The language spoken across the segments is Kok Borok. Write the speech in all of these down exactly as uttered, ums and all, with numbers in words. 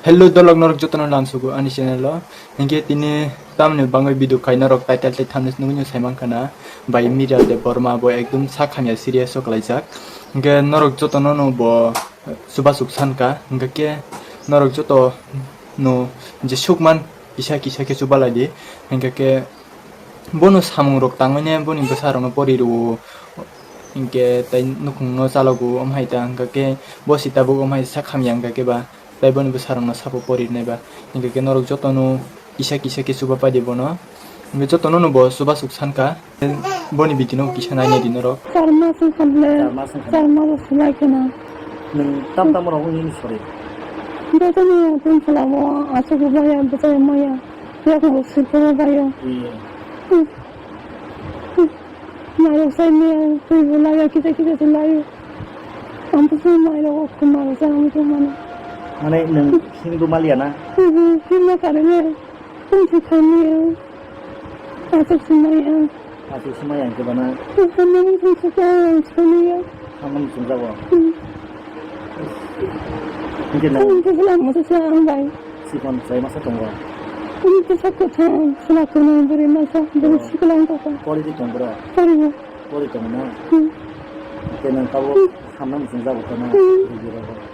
Hello dolok, norok jotono lamsugo ani channel o. Hinkhe tini tamni bangwi video khai norok title tei thumbnail nugwi no saimankha na. Bai Mira Debbarma bo ekdum sak hamya serious o klaijak. Hinkhe norok jotono no bo chubasuk sankha. Hinkhe norok joto no jesuk man kisa kisa khe chubalai di. Hinkhe bono samung rok tangmani boni bwsa rokno pori rwo. Hinkhe tei nukhung no chalogo, omo hai ta hinkhe bo si tabuk omo hai sak hamya hinkhe ba. Tei boni bwsarokno sabo pori rwnai ba. Hinkhe khe norok jotono kisa kisa khe chuba pai di bono. Hinkhe jotono no bo chubasuk sankha. Boni video no kisa nainai di norok. Char mas wngkha ble. Char mas wngkha. Char mas o swlai kheno. Nwng tam tamo rok wngwi sori? Jotono tong phalao, aswk bo baya, bwchai maya. Yakung bo sirkhe bo baio. Iya. Hmm. Hmm. Mairok sai maya, twi bo laiya, kisa kisa se laio. Ang bwswk mairok o khum mairok sai ang bwswk mano. Mane nwng himdu maliya na? Mhm, himna karwi tongsi thangmaya. Aswk se maya. Aswk se maya hwnkhe bana? Hamya muchung sukha ang saniya. Hamya muchung jago? Hmm. Hwnkhe nwng? Ang bwswk lang muchung se ang bai. Sikon chwrai masa tongo. Ani bwsa kwthang, chwla kwrwi bwrwi masa, bwrwi sikla wng tongkha. Pori di tong bwrwi? Pori bo. Pori tong na? Hmm. Hwnkhe nwng tabuk hamya muchung jago tong na? Hmm.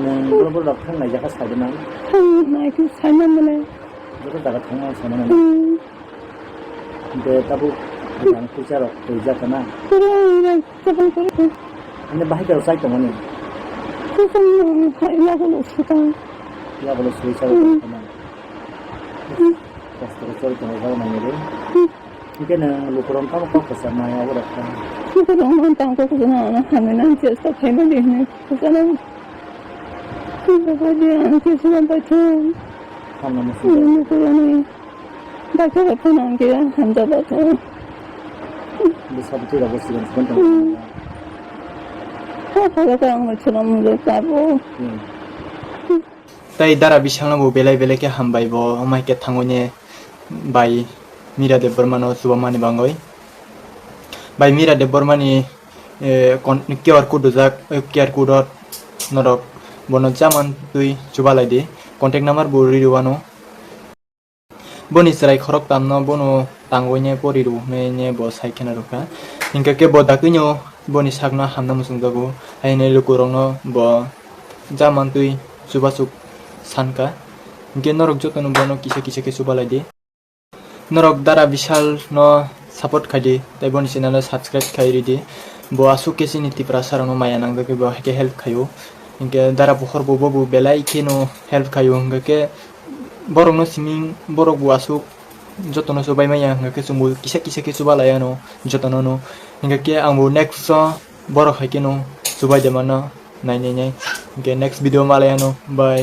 Nwng bwrwi bwrwi rok thang nai jakha sai di nang? Thang nai khe sai man mane. Joto jaga thang nang sai mano. Hmm. Hwnkhe tabuk ang puisa rok twijak na? Kwrwi, kwbang kwrwi. Ani bahai khe chai tongmani? Kwbang hai yago lo sutang. Yago lo sui sa tongmani. Kosto khe chori tongo jaga nangni de. Hwnkhe nwng lukurok tamo kok kwchar nai abo rok kha. Lukurok man tang kok kwchar nai, ano hamya nang chesta khaimani hwnwi kwchar nai. Hwnkhe bo de ang khe swnam pai thung. Hamya muchung. Lukurokni. Doctor rok phano hwnkhe hamjak ba khe. Bwsa bwtwi rok bo sikon sikon tongo. Hmm. Kha kha khe ang bai chwla mwngjak tabuk. Hmm. Tei dara bisingno bo belai belai khe hambai bo, omo hai khe thangwi ne bai Mira Debbarma no chubamani bangwi. Bai Mira Debbarma ni, eh, kon-, Q R code rijak, eh, Q R code o norok bono jaman twi chubalai di. Contact number bo ri rwano. Boni chwrai khorok tamno bono tangwi ne pori rw hwnwi ne bo sai kheno rwkha. Hinkhe khe bo dakino boni sakno hamna muchungjago, haino lukurokno bo ja mantwi chubasuk sankha. Hinkhe norok jotono bono kisa kisa khe chubalai di. Norok Dara Bishal no support khai di, tei boni channel no subscribe khai ridi. Bo aswk khe chini Tiprasa rokno maya nangjagwi bo hai khe help khaio. Hinkhe Dara Bohor bo, bo, bo belai kheno help khaio, hinkhe khe borokno simi borok bo aswk jotono chubai maya, hinkhe khe chwngbo kisa kisa khe chuba lai ano jotono no. Hinkhe khe ang bo next o borok hai kheno chubai de mano nai nai nai. Hinkhe next video ma lai ano, bye.